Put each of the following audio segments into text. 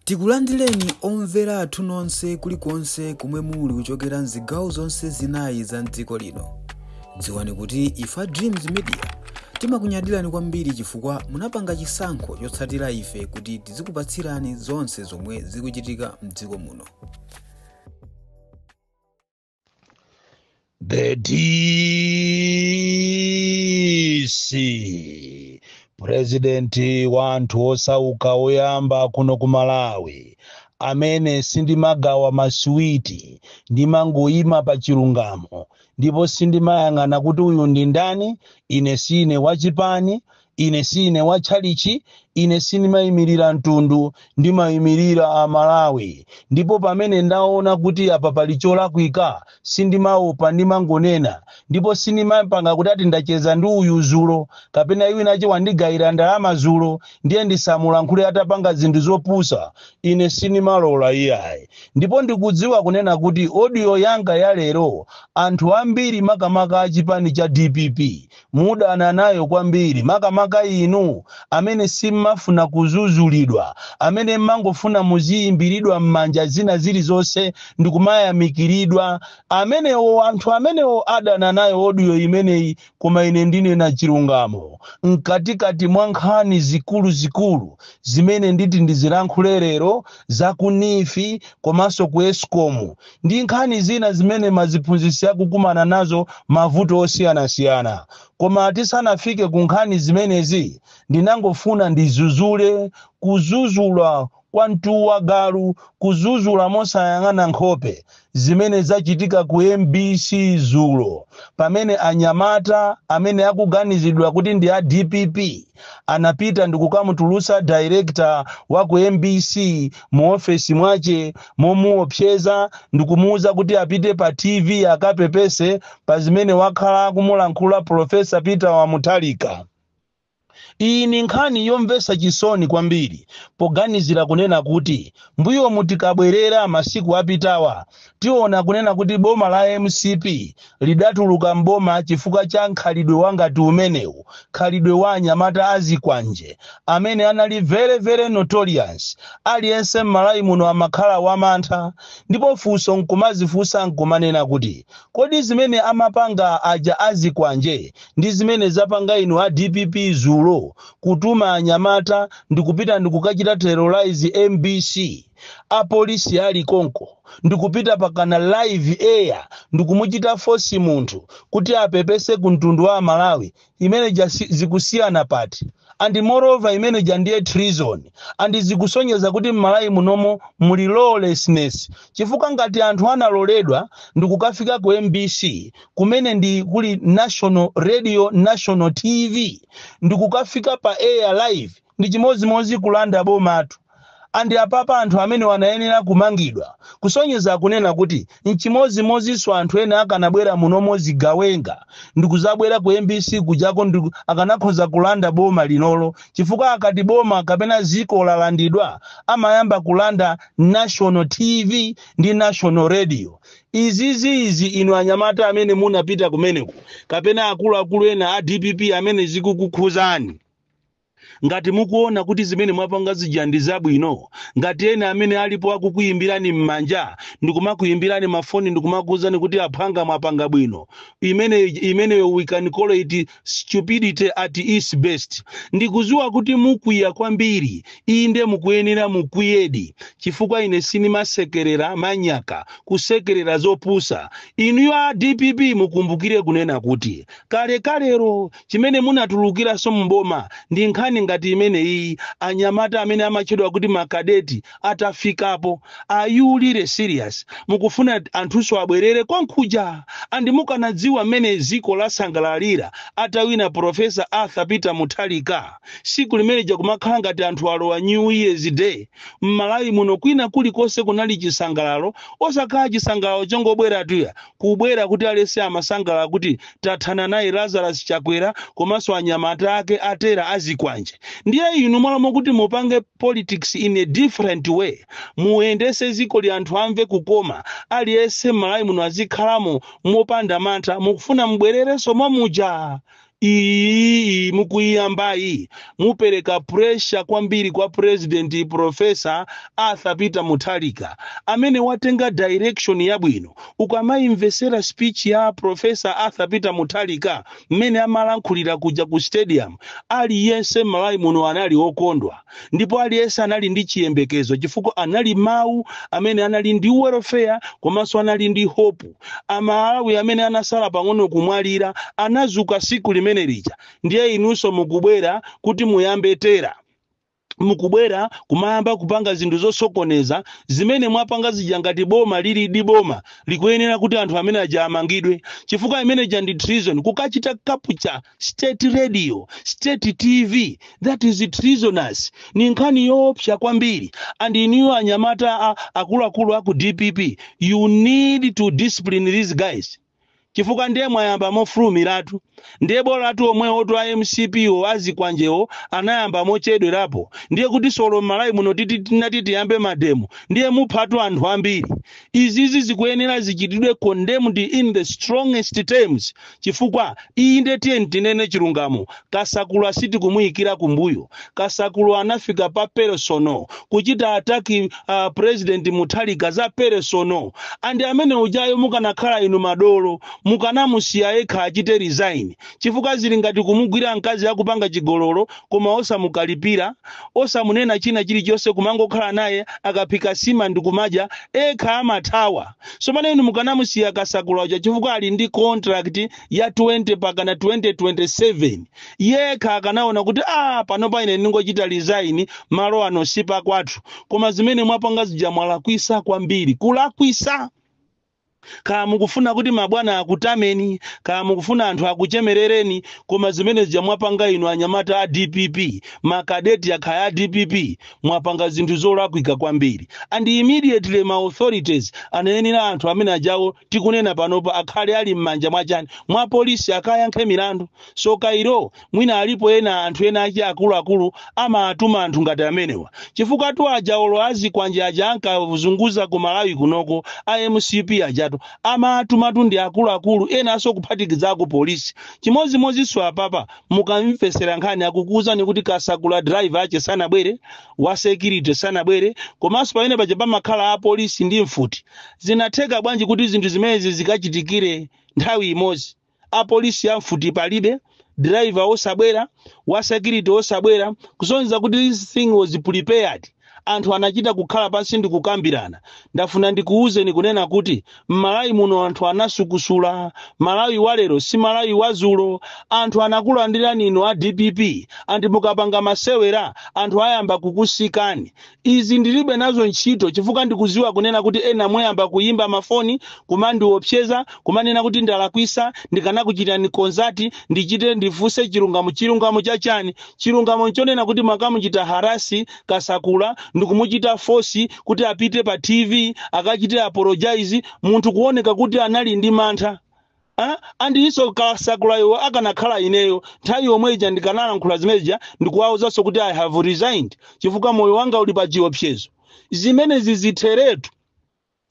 Tikulandireni omvera athu nonse kulikonse kumwe muli kuchokera mzigawo zonse zinayi za mdziko lino. Dziwani kuti ife a Dreams Media timakunyadirani kwambiri chifukwa munapanga chisankho chotsatira ife kuti tizikupatsirani zonse zomwe zikuchitika mdziko muno. The DC, President wa anthu osauka oyamba kuno ku Malawi, amene sindimagawa masuwiti, ndimangoyima pa chilungamo, ndipo sindimayang'ana kuti uyu ndi ndani. Ine sine wachipani, ine sine wa tchalichi, ine sindimayimirira mtundu, ndimayimirira Amalawi. Ndipo pamene ndaona kuti apa pali cholakwika, sindimaopa, ndimangonena. Ndipo sindimapanga kuti ati ndacheza ndi uyu zulo, kapena winache wandigayira ndalama zulo, ndiye ndisamulankhule atapanga zinthu zopusa. Ine sindimalola iyayi. Ndipo ndikudziwa kunena kuti audio yanga ya lero, anthu ambiri, makamaka achipani cha DPP, mudana nayo kwambiri, makamaka inu amene simmafuna kuzuzulidwa, amene mmangofuna muziyimbiridwa m'manja zina zilizonse ndikumayamikiridwa. Amenewo, anthu amenewo adana nayo audio imeneyi, koma ine ndinena chilungamo. Mkatikati mwa nkhani zikuluzikulu zimene nditi ndizilankhule lero, za ku NEEF komanso ku ESCOM ndi nkhani zina zimene maziphunzitsi akukumana nazo, mavuto osiyanasiyana. Koma tisanafike ku nkhani zimenezi, ndinangofuna ndizuzule, kuzuzula kwa mtuwa galu, kuzuzula mosayang'ana nkhope, zimene zachitika ku MBC zulo, pamene anyamata amene akuganizidwa kuti ndi a DPP anapita ndikukamutulutsa director wa ku MBC mu ofesi mwache momuopseza ndikumuwuza kuti apite pa TV akapepese pa zimene wakhala akumulankhula Professor Peter wa Mutharika. Iyi ni nkhani yomvetsa chisoni kwambiri, poganizira kunena kuti mbuyomu, tikabwerera masiku apitawa, tiona kunena kuti boma la MCP lidatuluka mboma chifukwa cha nkhalidwe wangati umenewu, khalidwe wa anyamata azikwanje amene anali very very notorious. Aliyense m'Malawi muno amakhala wamantha. Ndipo funso nkumazifunsa nkumanena kuti, kodi zimene amapanga aja azikwanje ndi zimene zapanga inu a DPP zulo, kutuma anyamata ndikupita ndikukachita terrorize MBC, apolisi ali konko, ndikupita pakana live air ndikumuchita force munthu kuti apepese ku mtundu wa Malawi, imene ja zikusiyana pati? And moreover, imene ja ndiye treason, and zikusonyeza kuti m'Malawi munomo muli lawlessness, chifukwa ngati anthu analoledwa ndikukafika ku MBC, kumene ndi kuli national radio, national TV, ndikukafika pa air live, ndi chimodzimodzi kulanda bomatu. And apapa anthu amene wanayenera kumangidwa, kusonyeza kunena kuti nchimodzimodzinso anthu ena akanabwera munomo zigawenga ndikuzabwera ku MBC kujako, akanakhoza kulanda boma linolo, chifukwa akati boma kapena ziko lalandidwa, amayamba kulanda national TV ndi national radio. Izizi izi, inu anyamata amene munapita kumeneko, kapena akuluakulu ena a DPP amene zikukukhuzani, ngati mukuona kuti zimene mwapanga zija ndi zabwino, ngati ena amene alipo akukuyimbirani m'manja ndikumakuyimbirani mafoni ndikumakuwuzani kuti aphwanga mwapanga bwino, imene imeneyo we can call it stupidity at its best. Ndikuziwa kuti mukwiya kwambiri. Inde, mukuyenera mukwiyedi, chifukwa ine sinimasekerera manyaka, kusekerera zopusa. Inuyo a DPP, mukumbukire kunena kuti kalekalero chimene munatulukiranso mboma ndi nkhani ngati imene iyi. Anyamata amene amatchedwa kuti makadeti atafikapo, are you really serious? Mukufuna anthunso abwerere konkuja? And mukanadziwa mmene ziko lasangalalira atawina Professor Arthur Peter Mutharika, siku limeneja kumakhala ngati anthu alowa New Year's Day m'Malawi muno. Kwina kulikonse kunali chisangalalo, osakhala chisangalalo chongobwera tuya, kubwera kuti alese amasangalala kuti tathana naye Lazarus Chakwera komanso anyamata ake atera azikwanje. Ndiye inu mwalamo kuti mupange politics in a different way, muyendese ziko li, anthu amve kukoma, aliyense m'Malawi muno azikhalamo mopanda mantha, mukufuna mubwererenso momuja? Iyi mukuyiyambayi mupereka pressure kwambiri kwa President Professor Arthur Peter Mutharika, amene watenga direction yabwino. Ukamayimvesera speech ya Professor Arthur Peter Mutharika, mmene amalankhulira kuja ku stadium, aliyense m'Malawi muno anali okondwa, ndipo aliyense anali ndi chiyembekezo, chifukwa anali mawu amene anali ndi welfare komanso anali ndi hope. Amalawi amene anasala pang'ono kumwalira anazuka siku limene lija. Ndiye inunso mukubwera kuti muyambe terror, mukubwera kumayamba kupanga zinthu zosokoneza. Zimene mwapanga zija, ngati boma lili di boma, likuyenera kuti anthu amene aja amangidwe, chifukwa imene ija ndi treason. Kukachita capture state radio, state TV, that is treasonous, ni nkhani yoopsa kwambiri. And inuyo anyamata akuluakulu aku DPP, you need to discipline these guys, chifukwa ndiye mwayamba mofulumiratu. Ndiye bolatu omwewo a MCP wo, azikwanjewo, anayamba mochedwerapo. Ndiye kuti solo m'Malawi muno titi tinati tiyambe mademo, ndiye muphatu anthu ambiri. Izizi zikuyenera zichitidwe condemned in the strongest terms, chifukwa iyi nde, tiye tinene chilungamo, Kasakulu sitikumuyikira kumbuyo. Kasakulu anafika pa personal kuchita attack President Mutharika za personal, and amene ujayo mukanakhala inu madolo, mukanamusiya yekha achite resign, chifukwa zili ngati kumugwira mkazi akupanga chigololo koma osamukalipira, osamunena china chilichonse, kumangokhala naye, akaphika sima ndikumadya, ekha amathawa. So pano inu mukanamusiya Kasakula uja, chifukwa ali ndi contract ya 20 pakana 2027. Yekha akanaona kuti, ah, panopa ine ndingochita resign, malo ano sipa kwathu. Koma zimene mwapanga zija mwalakwisa kwambiri, kulakwisa. Kaya mukufuna kuti mabwana akutameni, kaya mukufuna anthu akuchemerereni, koma zimene zija mwapanga inu anyamata a DPP, makadeti akhaya a DPP, mwapanga zinthu zolakwika kwambiri. And immediately ma authorities anayenera anthu amene ajawo tikunena panopa akhale ali m'manja mwachani, mwa polisi, akayankhe milandu. So kairo mwina alipo ena anthu ena achi akuluakulu amatuma anthu ngati amenewa, chifukwa tu aja olo azikwanje aja ankazunguza ku Malawi kunoko, a MCP ajatu amatumatu ndi akuluakulu enanso kuphatikizako polisi. Chimodzimodzinso apapa, mukamvesera nkhani akukuwuzani kuti Kasakula driver ache sanabwere, wa security sanabwere, komanso pamene paja pamakhala apolisi ndi mfuti. Zinatheka bwanji kuti zinthu zimenezi zikachitikire nthawi imodzi? Apolisi amfuti palibe, driver osabwera, wa security osabwera, kusonyeza kuti this thing was prepared. Anthu anachita kukhala pansi ndi kukambirana. Ndafuna ndikuwuzeni kunena kuti m'Malawi muno anthu anasukusula. Malawi walero si Malawi wazulo. Anthu anakulandirani inu a DPP, anti mukapanga masewera anthu ayamba kukusikani. Izi ndilibe nazo ntchito, chifukwa ndikuziwa kunena kuti ena muyamba kuyimba mafoni kumandiopseza, kumanena kuti ndalakwisa, ndikanakuchitani consult, ndichite ndifunse chilungamo. Chilungamo chachani? Chilungamo nchonena kuti makamuchita harass Kasakula ndikumuchita force kuti apite pa TV akachite apologize, munthu kuoneka kuti anali ndi mantha. Ah, andinso Kasakulayo akanakhala ineyo, nthawi yomwe ija ndikanalankhula zimenezija ndikuwawuzanso kuti I have resigned, chifukwa moyo wanga uli pa chiopsezo. Zimenezi zitheretu,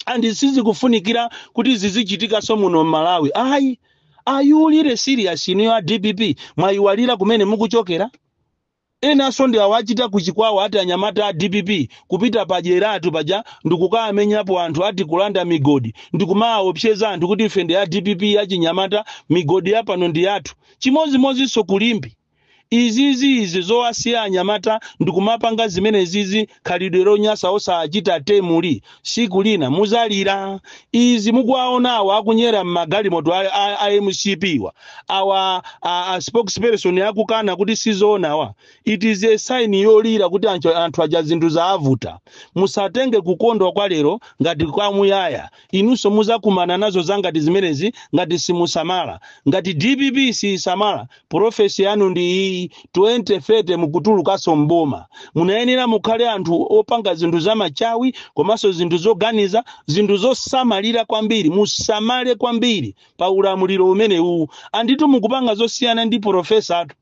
and sizikufunikira kuti zizichitikanso muno m'Malawi, ayi. Are you really serious, inuyo a DPP? Mwayiwalira kumene mukuchokera? Enanso ndi awachita kuchikwawa, ati anyamata a DPP kupita padyeratu paja ndikukamenyapo anthu, ati kulanda migodi, ndikumaopseza anthu kuti ife ndi a DPP achinyamata, migodi yapano ndi yathu. Chimodzimodzinso kulimbi. Izizi, izi zowasiya anyamata ndikumapanga zimene zizi, khalidwe lonyasa, osachita temuli, siku lina muzalira. Izi mukuwaona awa akunyera mmagalimoto a MCP wa awa, a spokesperson akukana kuti sizoonawa, it is a sign yolira kuti anthu aja zinthu zaavuta. Musatenge kukondwa kwa lero ngati kwamuyaya. Inunso muzakumana nazo zangati zimenezi ngati simusamala. Ngati DPP sisamala, prophecy yanu ndi iyi, 2030 mukutulukanso mboma. Munayenera mukhale anthu opanga zinthu zamachawi komanso zinthu zoganiza, zinthu zosamalira kwambiri. Musamale kwambiri pa ulamuliro umenewu. Anditu mukupanga zosiyana ndi professor atu.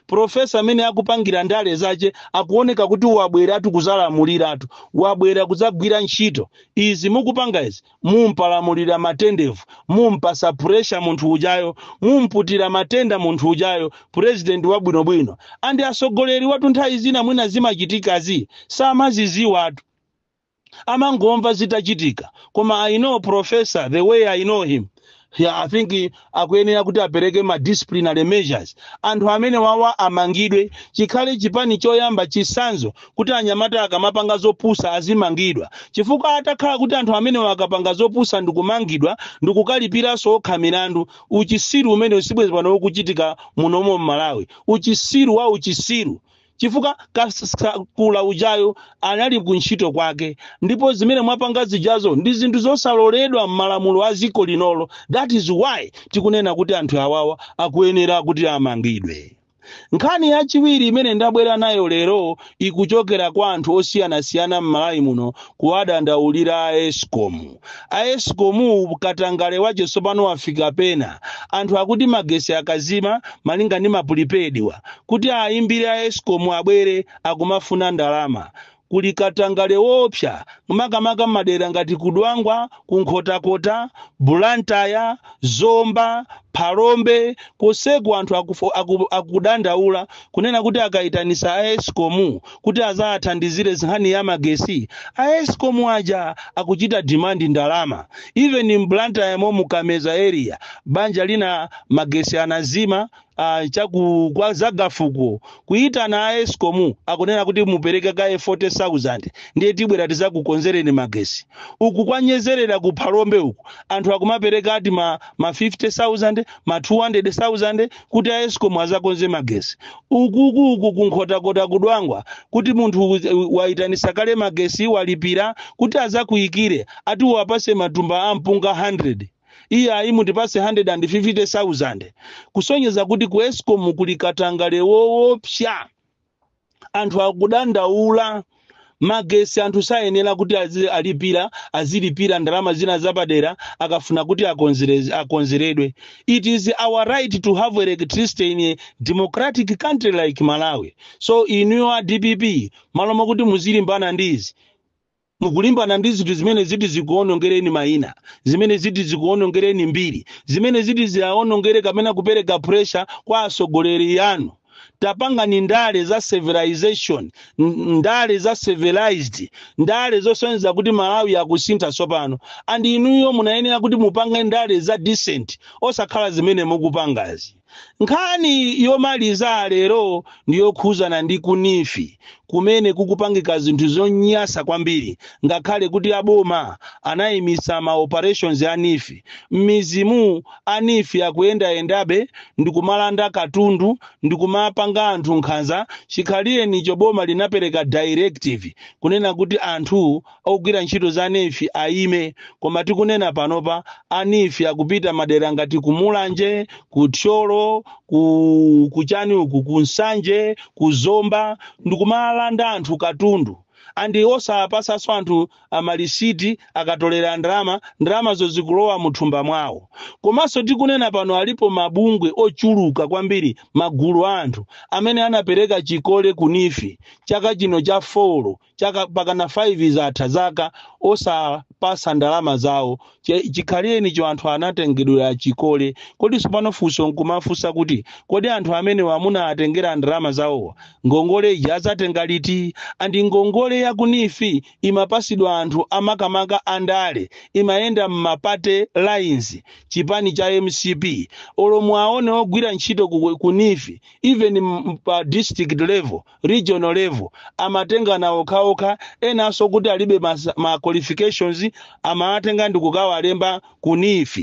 Professor amene akupangira ndale zace akuoneka kuti wabweratu kuzalamuliratu, wabwera kudzagwira ntchito. Izi mukupanga izi, mumpalamulira matendevu, mumpasa pressure munthu ujayo, mumputira matenda munthu ujayo. President wabwinobwino and asogoleri watu nthawi zina mwina zimachitikazi samaziziwatu, amangomva zitachitika. Koma I know Professor the way I know him, yeah, I think akuyenera kuti apereke ma disciplinary measures. Anthu amene wawa amangidwe, chikhale chipani choyamba chisanzo kuti anyamata akamapanga zopusa azimangidwa, chifukwa atakhala kuti anthu amene akapanga zopusa ndikumangidwa ndikukalipiranso okha milandu, uchisiru umene usibwezi pano ukuchitika munomo mMalawi, uchisiru wa uchisiru, chifukwa Kasakula ujayo anali kuntchito kwake, ndipo zimene mwapanga zijazo ndi zinthu zosaloledwa m'malamulo a dziko linolo. That is why tikunena kuti anthu awawa akuyenera kuti amangidwe. Nkhani yachiwiri imene ndabwera nayo lero ikuchokera kwa anthu osiyanasiyana m'Malawi muno kuwadandaulira a ESCOM. A ESCOM, katangale wache tsopano wafika pena. Anthu akuti magesi akazima, malinga ndi ma prepaid wa, kuti ayimbire a ESCOM abwere, akumafuna ndalama. Kuli katangale wopsa, makamaka madera ngati Kudwangwa, Kunkhotakota, Bulantaya, Zomba, Phalombe. Koseku anthu akudandaula kunena kuti akayitanisa a ESCOM kuti azathandizire nkhani ya magesi, a ESCOM aja akuchita demand ndalama. Even in Blantyre mo, Mukameza area, banja lina magesi anazima chaku kwa Zagafuko. Kuyitana a ESCOM, akunena kuti mupereke kaye 40,000 ndiye tibwera tizakukonzereni magesi. Uku kwanyezerera ku Phalombe uku, anthu akumapereka ati ma 50,000, ma 200,000 kuti a ESCOM azakonze magesi. Ukuku uku Kunkhotakota, Kudwangwa, kuti munthu wayitanisa kale magesi, walipira, kuti azakuyikire, ati uwapase matumba a mpunga 100, iye ayi, mutipase 150,000, kusonyeza kuti ku ESCOM kuli katangale woopsa. Anthu akudandaula magesi, anthu sayenera kuti alipira, azilipira ndalama zina zapadera akafuna kuti akonzeredwe. It is our right to have electricity in a democratic country like Malawi. So inuyo a DPP, malo mokuti muzilimbana ndizi, mukulimbana ndi zinthu zimene ziti zikuonongereni mayina, zimene ziti zikuonongereni mbiri, zimene ziti ziaonongere kapena kupereka pressure kwa atsogoleri anu. Tapangani ndale za civilization, ndale za civilized, ndale zosonyeza kuti Malawi akusintha tsopano. And inuyo munayenera kuti mupange ndale za decent, osakhala zimene mukupangazi. Nkhani yomaliza lero ndiyokhuzana ndi ku NEEF, kumene kukupangika zinthu zonyasa kwambiri. Ngakhale kuti aboma anayimisa ma operations a NEEF, m'mizimu a NEEF akuyendayendabe ndikumalanda katundu, ndikumapanga anthu nkhanza. Chikhalirenicho boma linapereka directive kunena kuti anthu ogwira ntchito za NEEF ayime, koma tikunena panopa a NEEF akupita madera ngati Kumulanje, ku Thyolo, ku kuchani uku, ku Nsanje, ku Zomba, ndikumalanda anthu katundu and osapasanso anthu amalisiti. Akatolera ndalama, ndalamazo zikulowa muthumba mwawo. Komanso tikunena pano alipo mabungwe ochuluka kwambiri, magulu a anthu amene anapereka chikole ku NEEF chaka chino cha 4, chaka pakana 5 zatha zaka osapasa ndalama zawo. Chikhalirenicho anthu anatengedwera chikole. Kodi tsopano funso nkumafunsa kuti, kodi anthu amene wamuna atengera ndalama zawowa, ngongole iji azatenga liti? And ngongole ya ku NEEF imapasidwa anthu amakamaka andale, imayenda m'ma party lines, chipani cha MCP. Olo mwaone ogwira ntchito ku NEEF, even pa district level, regional level, amatenga okhaokha. Enanso kuti alibe ma qualifications, amatenga ndi kukawalemba ku NEEF.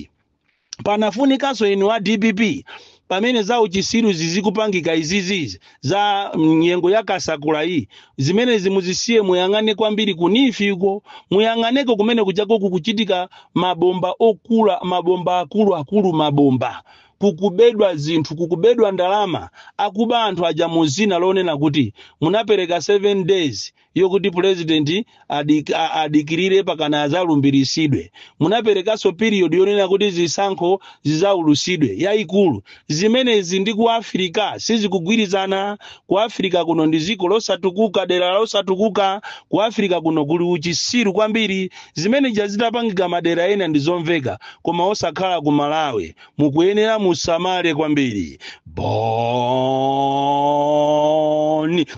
Panafunikanso inu a DPP, pamene za uchisiru zizikupangika izizizi za nyengo ya Kasakula iyi, zimene zimuzisiye, muyang'ane kwambiri ku NEEF iko, muyang'aneko kumene kuchako kukuchitika mabomba okula, mabomba akulu akulu, mabomba, kukubedwa zinthu, kukubedwa ndalama. Akuba anthu aja muzina lonena kuti munapereka 7 days Yokuti president adikirire pakana azalumbirisidwe. Munaperekanso period yonena kuti zisankho zizaulusidwe yayikulu. Zimenezi ndi ku Africa sizikugwirizana. Ku Africa kuno ndi dziko losatukuka, dera losatukuka. Ku Africa kuno kuli uchisiru kwambiri. Zimene zitapangika madera ena ndi zomveka, koma osakhala ku Malawi. Mukuyenera musamale kwambiri. Bon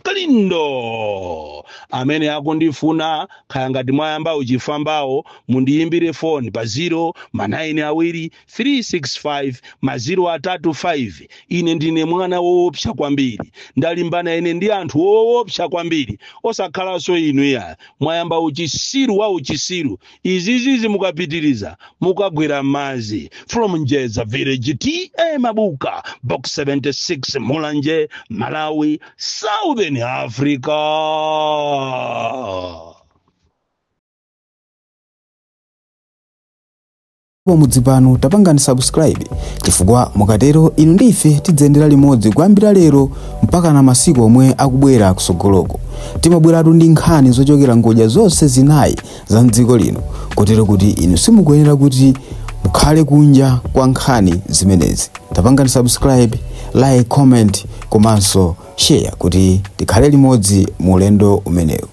Kalindo amene akundifuna, khaya ngati mwayamba uchifambawo, mundiyimbire foni pa 0 ma 9 awiri 365 ma 0 atatu 5. Ine ndine mwana woopsa kwambiri, ndalimbana ine ndi anthu woopsa kwambiri, osakhalanso inu ya mwayamba uchisiru wa uchisiru. Izizizi mukapitiriza mukagwera m'madzi. From Njeza Village, T/A Mabuka, Box 76, Mulanje, Malawi, Southern Africa. Pamudzi pano tapangani subscribe, chifukwa mukatero inu ndi ife tidzayendera limodzi kuyambira lero mpaka na masiku omwe akubwera kusogoloko. Timabweratu ndi nkhani zochokera ngodya zonse zinayi za mdziko lino, kotero kuti inu simukuyenera kuti mukhale kunja kwa nkhani zimenezi. Tapangani subscribe, like, comment komanso share kuti tikhale limodzi mu ulendo umenewu.